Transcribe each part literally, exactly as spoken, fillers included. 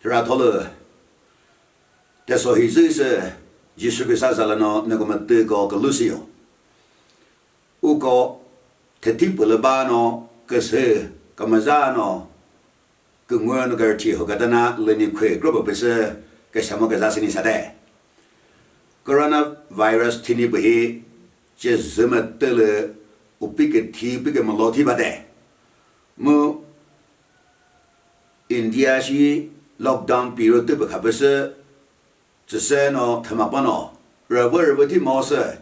Thüra tholü, teso hi züi sü, Jisu Krista zalüno neko mütüko külusiyo. Uko, thethi pülü ba no, küsü, kümüza no, künguno kürüthi ho katana lüni khwe kropo püsü, küsamo küza sini sate. Coronavirus thini pühi, che züme tülü, upi ke thi, upi ke mülo thi bate. Mu India shi lockdown period tüpü khapüsü, tsüsü no thüma pano, rüvü rüvü thi mo sü,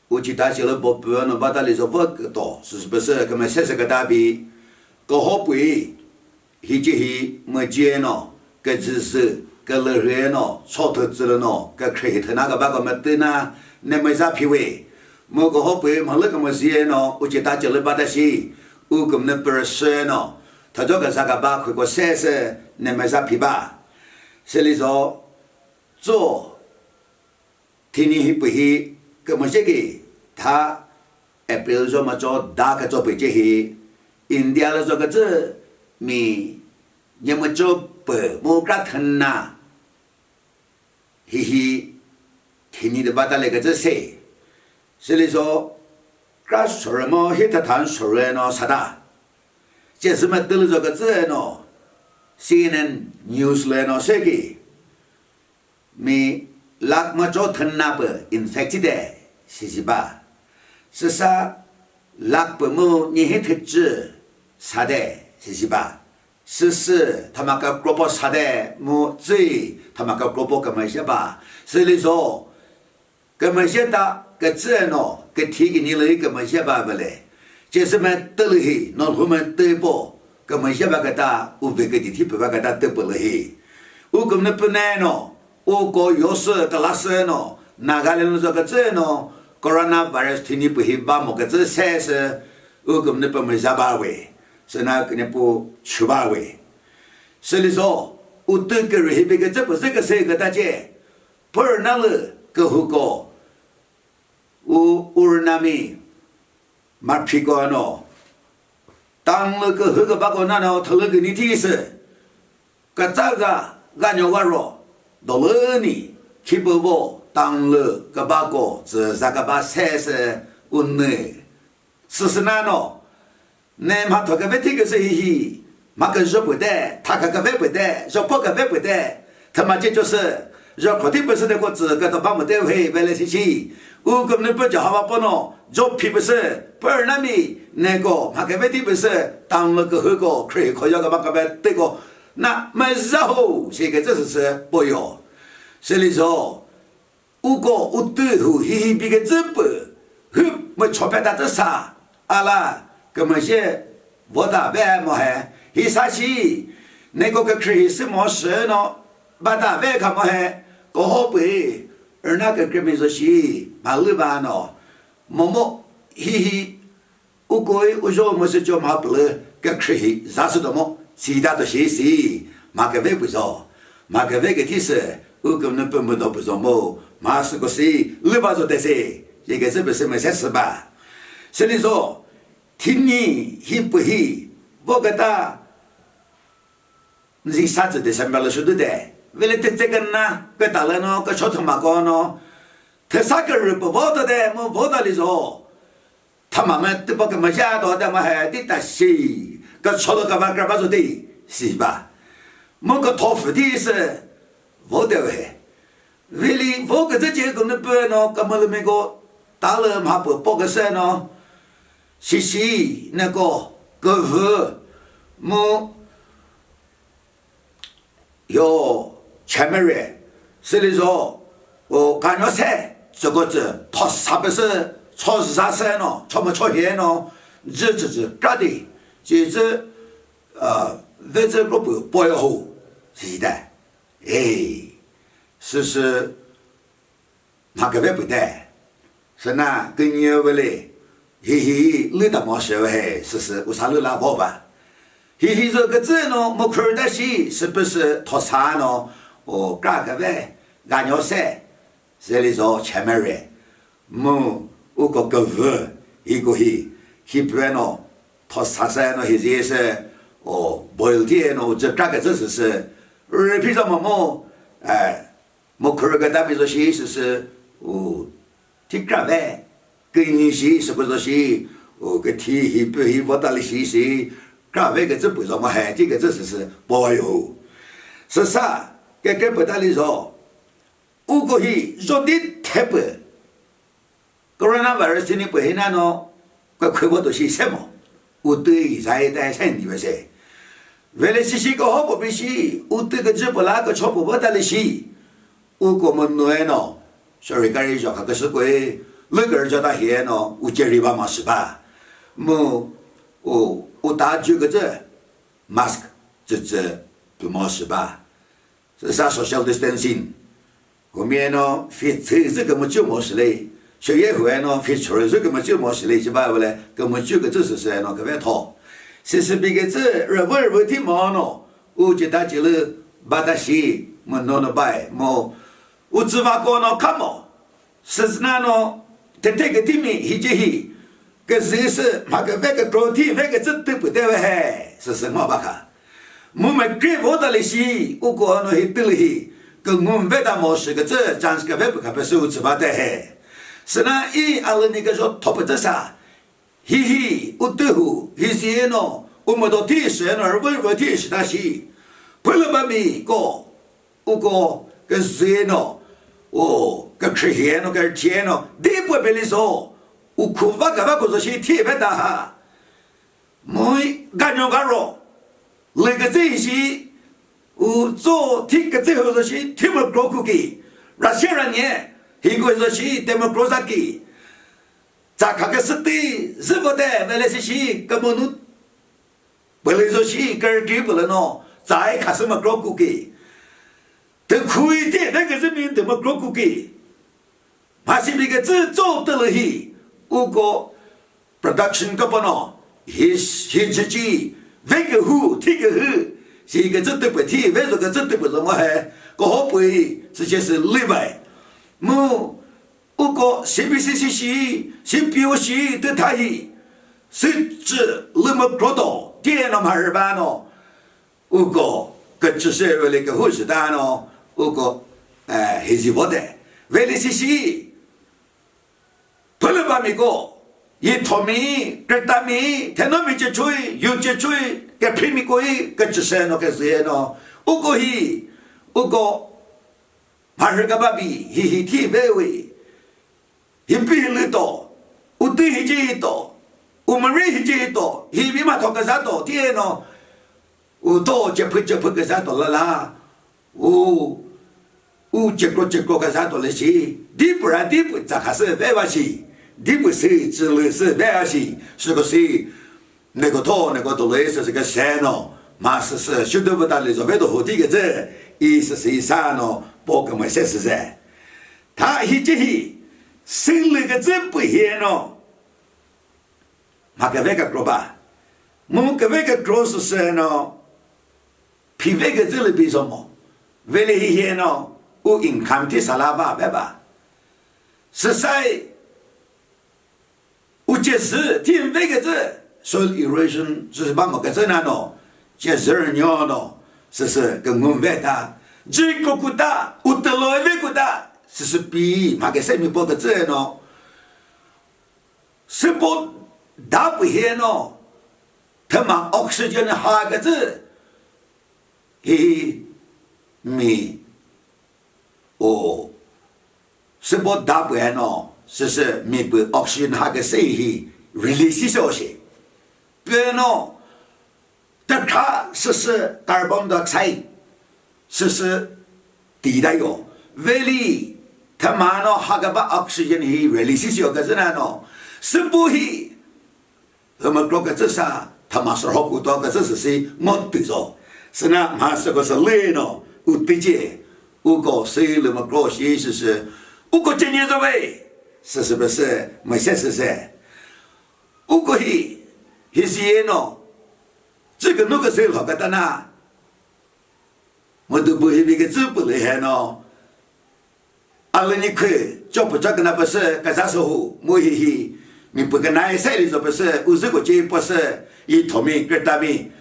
uchi ta chilü bo pü no bata lizo vü küto, süsü püsü kümüse sü küta bi, küho püi, hichi hi müjie no, küzüzü, külühre no, so thütsülü no, kükre hi thüna küba ko mütüna, ne müza phiwe. Mu küho püi mhalü kümüzie no, uchi ta chilü bata shi, u kümüne pürüsü no, thüjo küza küba khwe ko sesü, ne müza phiba. Sülizo, tso, thini hi pühi kümüzhe ki tha April zo mücho da kücho püche hi India lü zo kütsü mi nyümücho pü mu kra thüna hihi thini de bata le kütsü se. Sülizo kra sore mo hi thathan sore no sata. Che züme tülü zo kütsü no C N N news lü no se ki mi lakh mücho thüna pü infect thide, sizi ba. Süsa lakh pü mu nyihi thüchü sade, sizi ba. Süsü thüma kükropo sade mu tsüi thüma kükropo kümüzhe ba. Sülizo, kümüzhe ta kütsü no, küthi kini lü kümüzhe ba bele. Che züme tülü hi, no lhume tüpo, kümüzhe ba küta, uve küti thi pü ba küta tüpülü hi. U kümüne püne no, u ko yosü külasü no, Nagaland lü zo kütsü no, coronavirus thini pühi ba mo kütsü sesü, u kümüne pü müza ba we, süna küne pu chü ba we. Sülizo, u tü kürü hi bi kütsü püzü küsü küta che, pürü na lü kühuko, u urnami, maphiko no, tang lü kühü kübako nano thülü küni thisü, kütsa ga, ganyo garo, dolüni, khipü vo, tang lü kübako, tsü za küba sesü, unü. Süsü nano, ne mhatho küve thi küsü hihi, mha küzho püte, tha kha küve püte, zho po küve püte, thüma che chosü, zho kho thi püsü de ko tsü küto ba müte he vele si shi. U kümüne pü Jehovah pono, zho phi püsü, pür nami, ne ko, mha küve thi püsü, tang lü kühü ko, khri kho yo küba küve te ko, na müza ho, shi kütsü süsü poyo. Sülizo, uko utü hu hihi bi kütsü pü, hüp mü chopeta tsü sa, ala kümüzhe vota ve mo he, hi sa shi, neko kükhri hi sü mo shü no, bata ve kha mo he, küho pü, rüna kükre mi zo shi, mha lü ba no, momo hihi, ukoi uzho müsücho mha pülü kükhri hi za sü domo, sita to shi si, mha küve pü zo, mha küve küthi sü, u kümüne pü müdo pü zo mo, mha sü ko si, lü ba zo te si, ye kütsü pü sü mü se sü ba. Sülizo, thini hi pühi, vo küta, nzi sa tsü December lü shudu de, vele te tse küna, küta lü no, kücho thüma ko no, thüsa kürü pü vota de, mu vota lizo. Thüma mü tüpa kümüzha do de mha he, ti ta shi, kücho lü küba küba zo de, si ba. Mu kütho fü di sü, vo de we. Veli vo küzü che kümüne pü no, kümülü mi ko, ta lü mha pü po küsü no, shi shi, ne ko, küvü, mu, yo, chemere, sülizo, o, kanyo se, tsüko tsü, thosa püsü, cho za se no, cho mü cho hie no, zü zü zü, kra di, zü zü, uh, ve zü group po yo ho, si de. Hey, süsü, mha küve pü de. Süna künye vele, hihi lü ta mo she ve he, süsü usa lü la vo ba. Hihi zo kütsü no, mo khür da shi, sü püsü thosa no, o kra küve, ganyo se, sülizo chemere, mu uko küvü, hi ko hi, hi pü no, thosa se no, hi zi se, o boil thi no, zü kra kütsü süsü, rüphi zo mo mo, eh, mo khürü kütami zo shi süsü, u, thi kra ve, künyi shi süko zo shi, u, küthi hi pü hi vota li shi si, kra ve kütsü pü zo mo he, thi kütsü süsü po yo. Süsa, kükre pü ta li zo. Uko hi zodi thepü. Coronavirus thini pü hina no, kükre vo to shi se mo. Utü i zai ta se ni ve se. Vele sisi ko ho po bi shi, utü kütsü pü la ko cho pü vota li shi. Uko mo nue no, sorry, kari jo kha küsü ko e, lü kar jo ta hie no, u cheri ba ma shi ba. Mu, u, u ta ju kütsü, mask, tsü tsü, pü mo shi ba. Süsa social distancing. Humi eno feet thü zü kümüchü mo shile. Shoye hu eno feet chorü zü kümüchü mo shile, chiba vele kümüchü kütsü süsü eno küve tho. Süsü bi kütsü rüvü rüvü thi mo no. U chita chilü bata shi mo no no bai mo. U tsüva ko no kha mo. Süsü na no, tete kütimi hice hi, küzü sü, mha küve kükro thi ve kütsü tüpü te ve he, süsü ngo bakha. Mu mekre vo ta li shi, uko no hi tülü hi, küngu mve ta mo shi kütsü chance küve pü kha pü sü u tsü ba te he. Süna i alümi küzho thopü tsü sa, Hihi, u tühu, hi zi eno, u müdo thi shi eno, rüvü rüvü thi shi ta shi. Phülü ba mi ko, uko, küzü eno, u, kükre hi eno, kükre eno, di pü beli zo, u khu va ka va ko zo shi thi ve ta ha. Mui, ganyo garo, lü küzü hi shi, u zo thi küzü hu zo shi, thi mükro kuki, Russia ra nye, hi ko zo shi, te mükro zaki. Tsa kha küsüti zü vo te vele shi shi kümünu pülü zo shi kürüti pülü no tsa e khasü mükro kuki. Tükhui ti ve küzü mi tü mükro kuki. Mhasi bi kütsü tso tülü hi uko production küpano hi hi chichi ve kühu thi kühü shi kütsü tüpü thi ve zo kütsü tüpü zo mo he koho pui süchesü libai. Mu Uko C B C C shi, C P O shi tütha hi, süchü lümükro to, tieno mharü ba no, uko küchüshe veli kühu shi ta no, uko, eh, hizi vote. Veli si shi, phülü ba mi ko, yi thomi, krütami, thenomi chechui, yu chechui, küphimi ko yi, küchüshe no, küzüye no, uko hi, uko, Mharhü kaba bi hihi thi ve we. Hi pi hi lü to. U tü hi ce hi to. U müri hi ce hi to. Hi bi ma tho küza to. Tieno. U to ce phü ce phü küza to la la. U. U ce kro ce kro küza to le shi. Di pü ra di pü za kha sü ve va shi. Di pü sü chü lü sü ve va shi. Sü ko si. Neko tho, neko tolo, i süsü küse no, mha süsü, shudü vüta lizo vedo huti küzü, i süsü i sa no, po kümüse süze. Tha hi ce hi, singli küzü pü hi no, mha küve kükro ba. Mu küve kükro süsü no, phi ve küzü lü bizo mo. Veli hi hi no, u income thi sala ba, ve ba. Süsai, U cezü, thi mve küzü, soil erosion, süsü ba mo küzü na no, cezü rünyo no, süsü küngu mve ta, zü kro kuta, u tülo ve kuta, süsü pi, mha küse mi po küzü no, süpo da pü he no, thüma oxygen ha küzü, hi mi O, sübo da püe no, süsü mi pü oxygen ha küse hi release so shi. Püe no, tükha süsü carbon dioxide, süsü ti da yo. Veli, thüma no ha küba oxygen hi release yo küzü na no. Sübo hi, Hüma kro kütsü sa, thüma sürho küto kütsü süsi ngo tüzo. Süna mha süko sü lino, u tüce, uko sü lüma kro shi süsü, uko chenye zo ve, süsü pese, mese süsü. Uko hi, hi siye no, zü künu küsü lho kütana, Müdübu hi mi kütsü pülü he no. Alü ni khü, chopü chaküna püsü, küza sohu, mu hi hi. Mi pü küna ese li zo püsü, u zü ko che püsü, i thomi, krütami,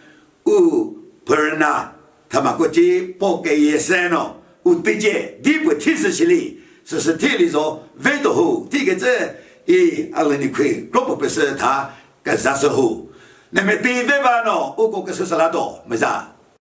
u pürüna, thümako ce po keyisü no, u tüce dipü thisü shili, süsü thili zo veto ho thi kesü, i alüni khrü kropü pesü tha kezasü ho. Ne metü ve ba no uko kesü sala to meza.